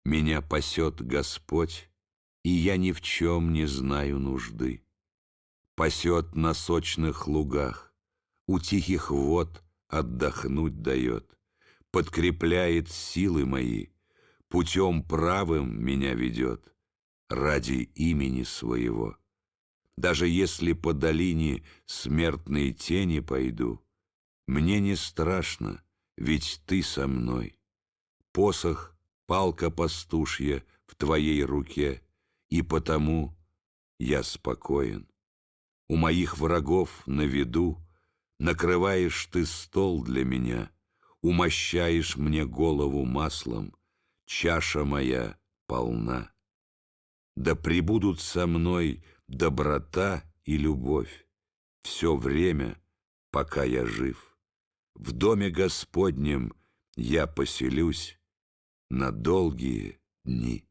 Меня пасет Господь, и я ни в чем не знаю нужды. Пасет на сочных лугах, у тихих вод отдохнуть дает, подкрепляет силы мои, путем правым меня ведет, ради имени своего. Даже если по долине смертной тени пойду, мне не страшно, ведь ты со мной. Посох, палка пастушья в твоей руке, и потому я спокоен. У моих врагов на виду накрываешь ты стол для меня, умощаешь мне голову маслом, чаша моя полна. Да пребудут со мной доброта и любовь все время, пока я жив. В доме Господнем я поселюсь на долгие дни.